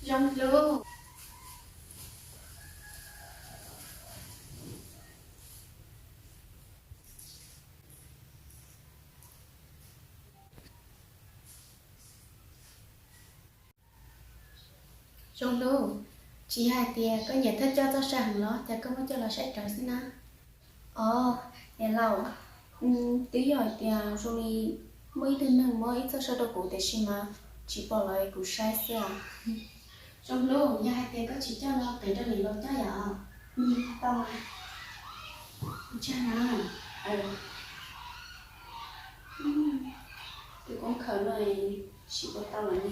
Zoo Hlub. Zoo Hlub, tsis yog hais tias koj nyiam thawj coj txoj saw heev los cas koj muab coj los saib rawv xwb na? Os, niam laus, twb yog hais tias zoo li muaj ib tug neeg muab ib txoj saw rau kuv tiam sis mas tsis pom los kuv saib xwb os. Zoo Hlub, yog hais tias koj tsis coj no qiv rau niam laus coj yom? Tau. Tus koob khaws no siv puas tau lawm ne?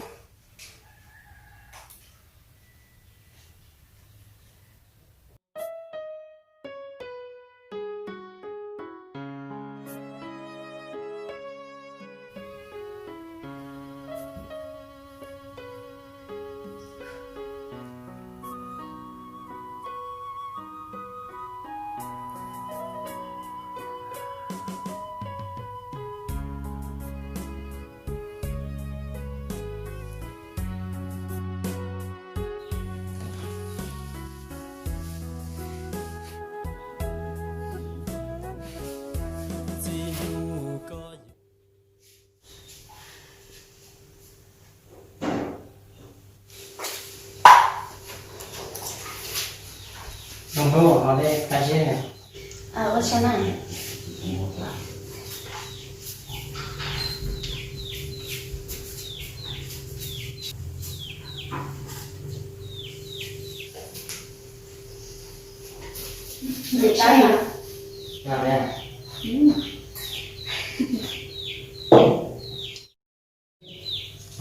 Zoo Hlub, los dej tas zeb. Ua tsaug na. Ua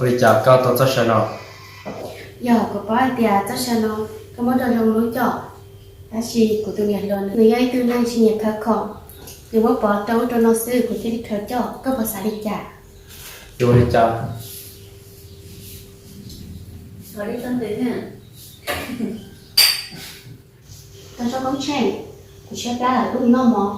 li cas koj tau txoj saw no? Yog kuv paub hais tias txoj saw no koj muab rau Zoo Hlub coj, tab sis kuv tus niam hluas nws yog ib tug neeg tsis nyiam khawv khoom, nws muab pov rau ub rau no xwb kuv thiaj li khaws coj, koj puas xav li cas? Yuav ua li cas? Tau tso koob tsheej, kuv tshaib plab lawm, wb mus noj mov.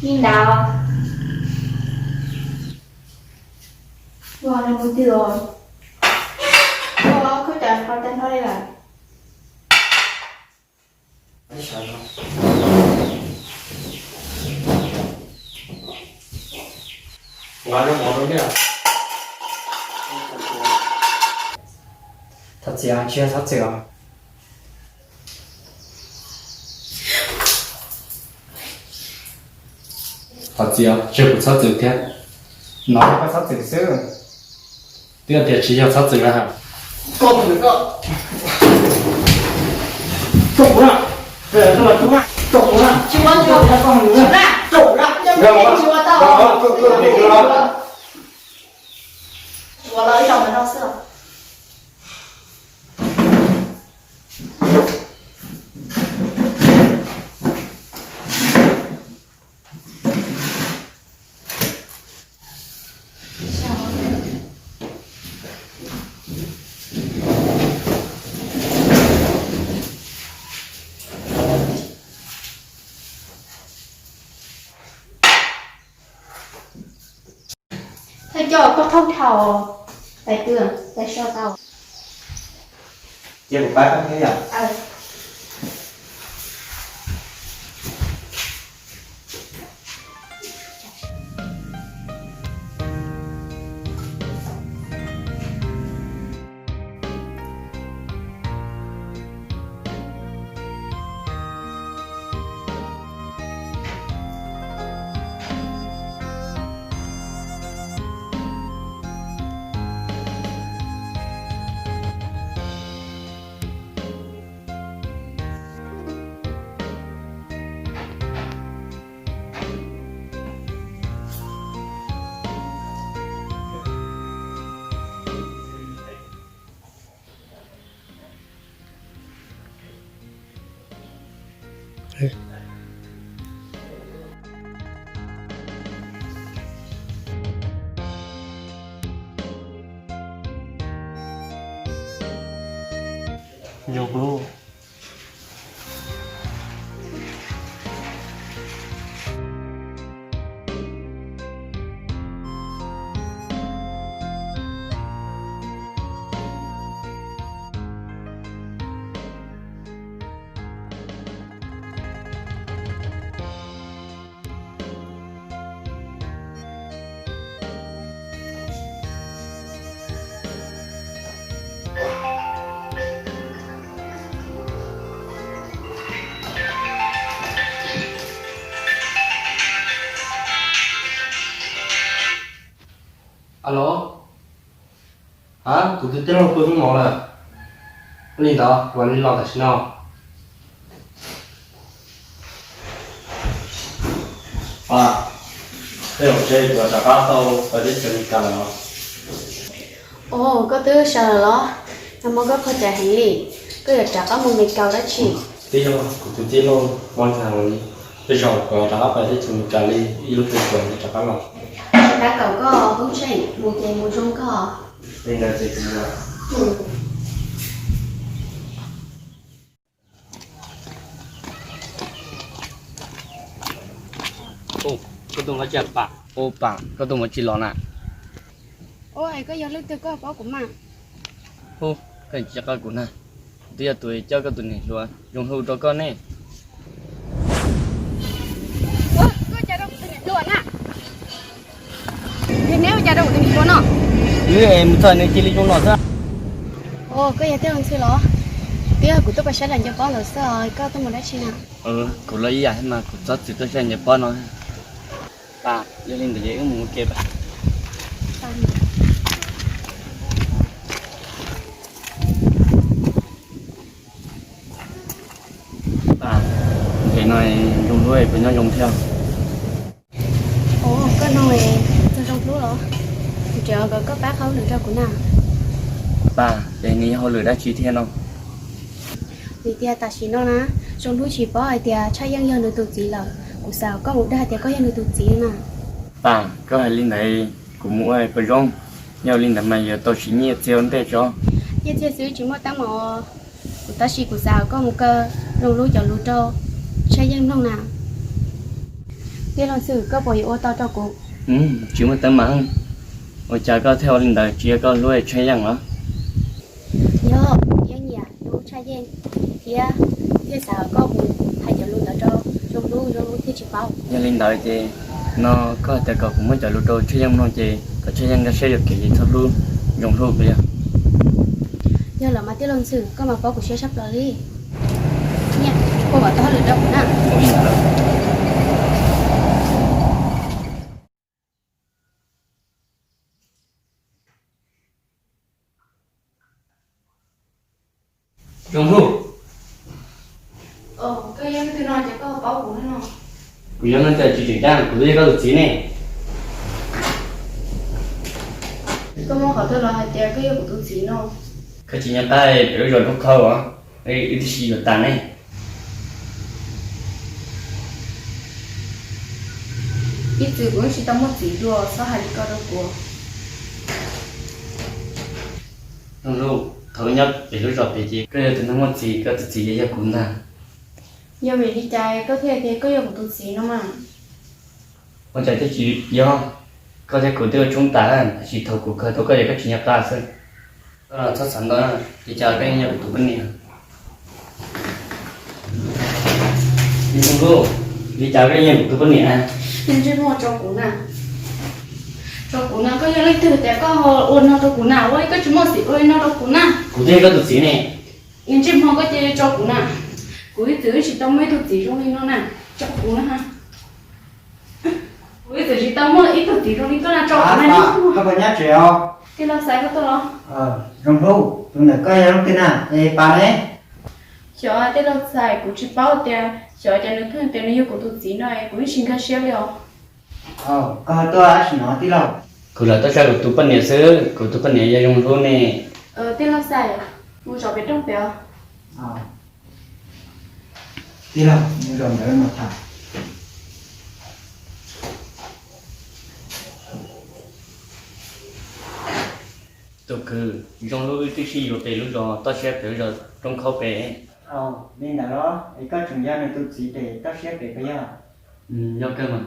Li ntawd, ua nws mus twg os? Ua khaub cawv qhov tag nrho li lawm. Thov txim, tsis yog txhob txwm os. Thov txim, tsis yog kuv txhob txwm thiab, no koj txhob txwm xwb. Twb tias tsis yog txhob txwm na. Koj tus koj, tso kuv na. Tso kuv na. Tso kuv na. Tsis ua, tsis ua, tsis ua, tsis ua tau. Tsis ua los ib zaug ntawm no xwb os. Thawj coj, koj qhaub dhau, tais twg tais so tau. Cia kuv pab koj thiab yom. Zoo Hlub. Alo, ha, kuv tus tij laug pw hoob mov lawm. Ua li ntawd kuv mam li los tam sim no. Pab, tej zaum ntshe kuv rov qab tau pais teb chaws Amelikas lawm os. Ua, koj twb sawv lawm los? Nag hmo koj qhov cai heev li, koj yuav rov qab mus Amelikas dab tsi? Twb yog kuv tus tij laug mob ntshai heev li, tej zaum kuv rov qab pais teb chaws Amelikas li ib lub hlis ces rov qab los. Rov qab kom koj poob tsheej, mus ces mus zoo koj. Li ntawd ces kuv mus. Ua, koj tuaj ua dab tsi pab? Ua pab, koj tuaj ua dab tsi los na? Ua, koj yog leej twg koj paub kuv mas? Hu, koj tsis paub kuv na. Kuv twb yog tus coj koj tus niam hluas Zoo Hlub rau koj ne. Ua, koj ua cas rau kuv tus niam hluas na? Yog neb ua cas rau kuv tus niam hluas no? Wb mus txog nws cia li zoo no xwb. Ua, koj yog Tij Laug Ntxhw los? Twb yog kuv tuaj pais saib daim nco pob ntawd xwb os, koj tuaj mus dab tsi na? Kuv los ib yam thiab mas, kuv txhob txwm tuaj saib daim nco pob no. Pab, yog li ntawd ces wb mus ua ke pab. Pab, ces no Zoo Hlub puas nyob zoo thiab? Ua, koj no txog Zoo Hlub los? Kuv tseem kom koj pab qhab hauj lwm rau kuv na. Pab, ces nws yog hauj lwm dab tsi thiab no? Vim tias tam sim no na, Zoo Hlub tsis paub hais tias Tshaj Yeej yog nws tus txiv lawm, kuv xav kom koj mus dag hais tias koj yog nws tus txiv na. Pab, koj hais li ntawd kuv mus ua puas zoo? Yog li ntawd mas yuav tau siv nyiaj txiag ua ntej tso. Nyiaj txiag xwb tsis muaj teeb meem. Kuv tab sis kuv xav kom koj mus kaw Zoo Hlub cov lus rau Tshaj Yeej mloog na. Tij Laug Ntxhw, koj puas yuav ua tau rau kuv? Tsis muaj teeb meem. Ua cas koj thiaj ua li ntawd, tsis yog koj hlub Tshaj Yeej los? Yog, kuv yeej nyiam hlub Tshaj Yeej thiab, thiaj xav kom koj mus hais cov lus ntawd rau Zoo Hlub, Zoo Hlub thiaj tsis paub. Yog li ntawd ces no koj hais tias kom kuv muab cov lus rau Tshaj Yeej mloog ces kom Tshaj Yeej nkag siab yuam kev txhob hlub Zoo Hlub puas yog? Yog los mas Tij Laug Ntxhw, koj mas paub kuv siab sab plaws li. Niam, koj kom tau hauj lwm rau kuv na. Zoo Hlub, koj yog leej twg no ces koj paub kuv no? Kuv yog leej twg tsis tseem ceeb, kuv twb yog koj tus txiv ne. Koj muab qhov twg los hais tias koj yog kuv tus txiv no? Koj tsis nco qab pem lub zos Nraub Khawb os, wb twb sib yuav tas ne. Ib txwm kuv yeej tsis tau muaj txiv dua, txhob hais li ko rau kuv. Zoo Hlub, thaum wb nyob pem lub zos pem ces koj yog tus neeg muaj txiv, koj tus txiv yog kuv ntag. Yog vim li cas koj thiaj tias koj yog kuv tus txiv no mas? Ua cas thiaj tsis yog? Koj thiab kuv twb ua tshoob tas, tab sis thaum kuv kawg tau koj ces koj tsis nco qab xwb. Koj los txhob xav ntau, li cas koj yeej yog kuv tus poj niam. Li cas koj yeej yog kuv tus poj niam? Ntsej muag, tso kuv na. Tso kuv na, koj yog leej twg tias koj ua no rau kuv na, ua li koj tsis muaj txiv ua li no rau kuv na. Kuv twb yog koj tus txiv ne. Ntsej muag, koj cia li tso kuv na. Kuv ib txwm tsis tau muaj ib tug txiv zoo li no na. Tso kuv na. Kuv ib txwm tsis tau muaj ib tug txiv zoo li koj na, tso kuv na. Koj puas nyob tsev os? Tij laug Xais, koj tuaj los? Zoo Hlub, tus ntawm koj yog leej twg na, es Pab ne? Xyov tij laug Xais, kuv tsis paub tias, xyov cas nws pheej tias nws yog kuv tus txiv no es kuv yeej tsis nkag siab li os. Koj tuaj dab tsi no tij laug? Kuv los tuaj saib kuv tus poj niam xwb, kuv tus poj niam yog Zoo Hlub ne. Tij laug Xais, mus zaum pem rooj pem os. Tij laug, mus zaum ntawd mas tham. Tus kwv, zoo li wb twb sib yuav pem lub zos toj siab pem lub zos roob khaub pem. Li ntawd los es koj tseem yog nws tus txiv pem toj siab pem puas yog? Yog kawg mas.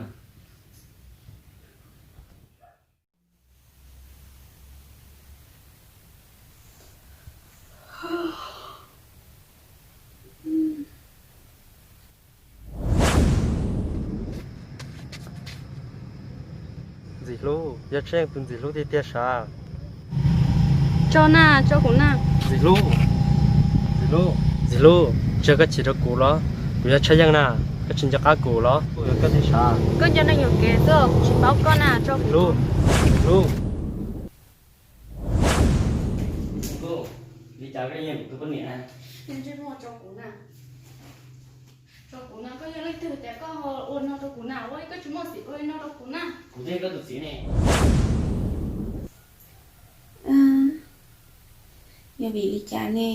Ntxim Hlub, yog Tsheej tus Ntxim Hlub tiag tiag sav? Tso na, tso kuv na. Ntxim Hlub, Ntxim Hlub, Ntxim Hlub, ntshai koj chim rau kuv los? Kuv yog Tshaj Yeej na, koj tsis nco qab kuv los? Kuv yog koj tiag sav? Koj nco neeg yuam kev xwb, kuv tsis paub koj na, tso kuv. Ntxim Hlub, Ntxim Hlub, li cas koj yeej kuv tus poj niam na? Tso kuv na. Tso kuv na, koj yog leej twg tias koj ho ua no rau kuv na, ua koj tsis muaj txim ua li no rau kuv na. Kuv twb yog koj tus txiv ne. Yog vim li cas ne?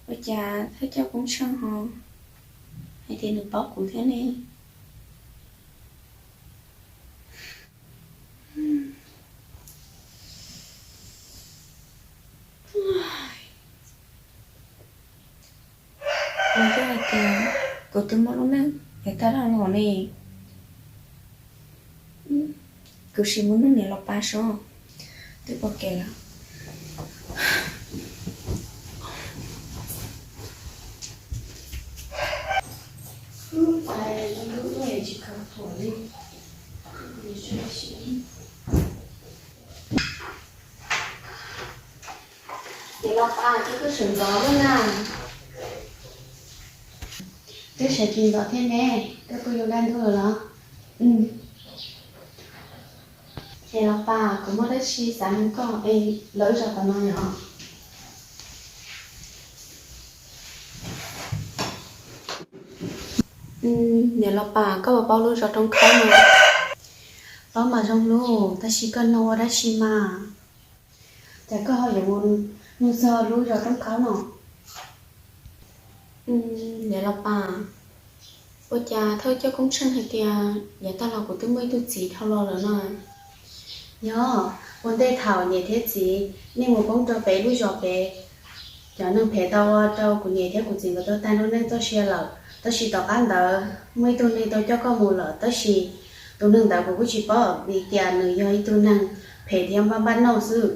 Ua cas thawj coj Koob Tsheej ho hais tias nws paub kuv thiab ne? Kuv twb hais tias kuv twb muaj lub neej yav tag los ne. Kuv sim mus nug niam laus Pas seb twb pom kev lawm. Niam laus Pas, koj twb sawv ntxov lawm na. Twb sawv tsis ntxov thiab ne, koj kuj yuav kaj ntug lawm los? Niam laus Pas, kuv muaj dab tsi xav nug koj es los wb zov tom no yom? Niam laus Pas, koj puas paub lub zos Roob Khaub no? Paub mas Zoo Hlub, tab sis koj nug ua dab tsi mas? Cas koj ho yuav mus nug txog lub zos Roob Khaub no? Niam laus Pas, ua cas thawj coj Koob Tsheej hais tias yav tag los kuv twb muaj ib tug txiv dhau los lawm no? Yog, ua ntej thaum niam thiab txiv nej mus poob rau pem lub zos pem, cov neeg phem tau ua rau kuv niam thiab kuv txiv nkawd tau tag lub neej txoj sia lawm, tab sis tom qab ntawd muaj ib tug neeg tau coj koj mus lawm, tab sis tus neeg ntawd kuv kuj tsis paub vim tias nws yog ib tug neeg phem thiab npaj npaj noj xwb.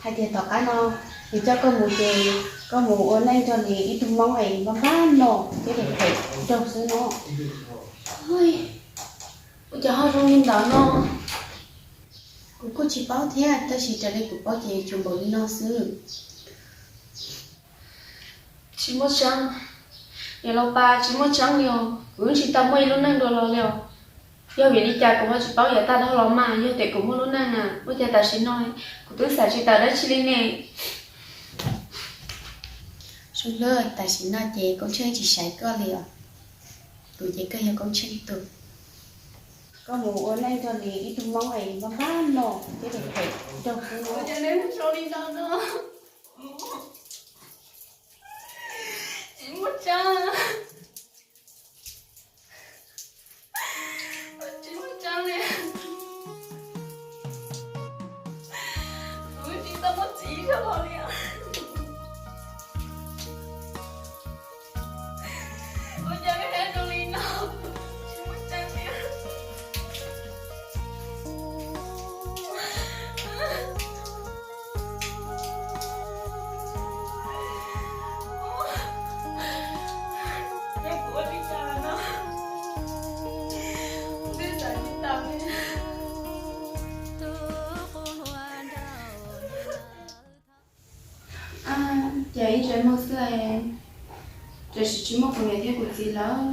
Hais tias tom qab no nws coj koj mus ces koj mus ua neej nrog nws ib tug Hmoob es npaj npaj noj thiab phem nraug xwb no. Ua cas ho zoo li ntawd no? Kuv kuj tsis paub thiab, tab sis raws li kuv paub ces tsuas npaum li no xwb. Tsis muaj tseeb, niam laus Pas, tsis muaj tseeb li os. Kuv yeej tsis tau muaj ib lub neej dua los li os. Yog vim li cas kuv ho tsis paub yav tag dhau los mas? Yog tias kuv muaj lub neej na, ua cas tam sim no kuv twb xav tsis tawm dab tsi li ne? Zoo Hlub, tam sim no ces Koob Tsheej tsis xaiv koj li os. Kuv ces koj yog Koob Tsheej tus. Koj mus ua neej nrog nws ib tug Hmoob es npaj npaj noj thiab phem nraug xwb no. Ua cas neb mus zoo li no no? Tsis muaj tseeb. Tsis muaj tseeb li. Kuv tsis tau muaj txiv zog li. Ua cas nej hais zoo li no? Tsis muaj tseeb li. Kuv ua li cas no? Twb xav tsis tau li. Ces ib ntsais muag xwb, tam sim tsis muaj kuv niam thiab kuv txiv lawm,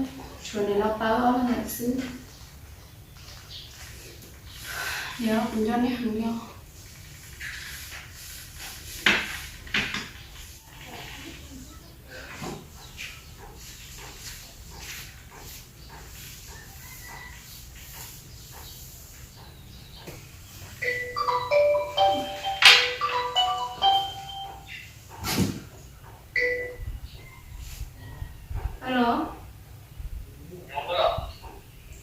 tshuav niam laus Pas ob leeg lawm xwb. Yog kuv nco nej heev li. Alo.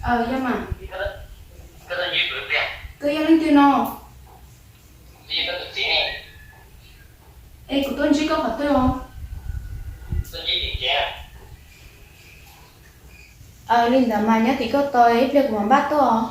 Aw, yog mas. Koj yog leej twg no? Koj qhov twg os? Li ntawd mas nyob tim koj tos ib pliag kuv mam npaj tuaj os.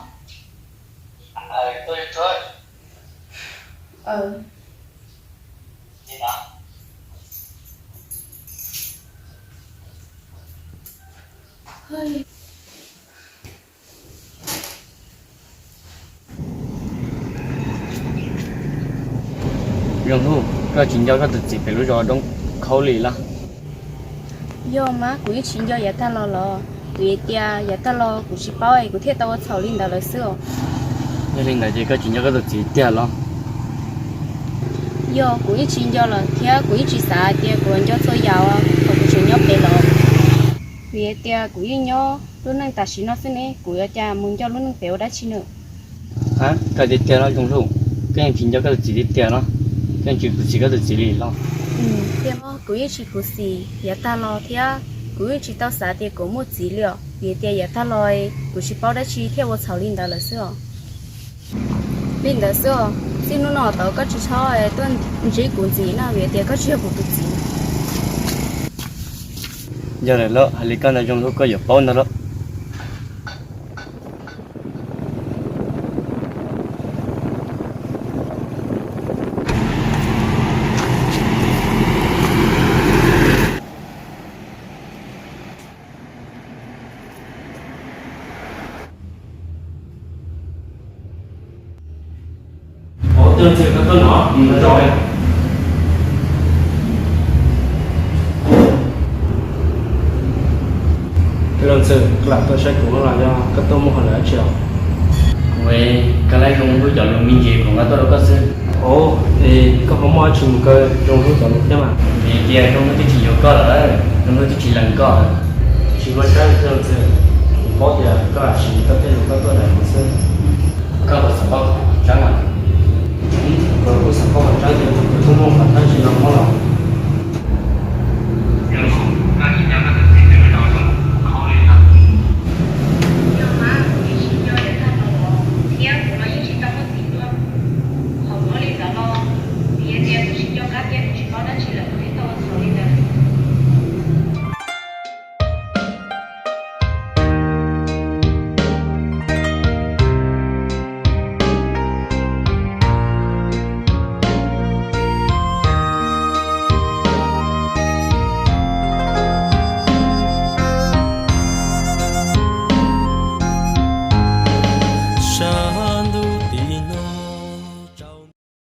Zoo Hlub, koj tsis nco koj tus txiv pem lub zos Roob Khaub li los? Yog mas, kuv yeej tsis nco yav tag los los, vim tias yav tag los kuv tsis paub es kuv thiaj tau ua txhaum li ntawd lawm xwb os. Yog li ntawd ces koj tsis nco koj tus txiv tiag los? Yog, kuv yeej tsis nco lawm thiab kuv yeej tsis xav hais tias kuv yuav nco txhua yam uas thaum kuv tseem nyob pem lawm. Vim hais tias kuv yeej nyob lub neej tam sim no xwb ne, kuv yuav cas mus nco lub neej pem ua dab tsi na? Koj tiag tiag los Zoo Hlub? Koj yeej tsis nco koj tus txiv tiag tiag los? Koj yeej tsis khuv xim koj tus txiv li los? Tiag, kuv yeej tsis khuv xim yav tag los thiab kuv yeej tsis tau xav tias kuv muaj txiv li os, vim tias yav tag los kuv tsis paub dab tsi thiaj ua txhaum li ntawd lawm xwb os. Li ntawd xwb os, txij hnub no tod koj tsis txhob tuaj ntsib kuv ntxiv na, vim tias koj tsis yog kuv tus txiv. Yog lawm los, hais li koj ntag Zoo Hlub, koj yuav paub ntag los. Leej Ntxhw, koj lam tuaj saib kuv los yog koj tuaj muaj hauj lwm dab tsi os? Kuv, koj laib Zoo Hlub cov lus me ntsis kuv nqa tuaj rau koj xwb. Ov, es koj ho muaj dab tsi mus kaw Zoo Hlub cov lus thiab mas? Vim tias Zoo Hlub twb tsis yuav koj lawm, Zoo Hlub twb tsis lees koj. Tsis ua cas,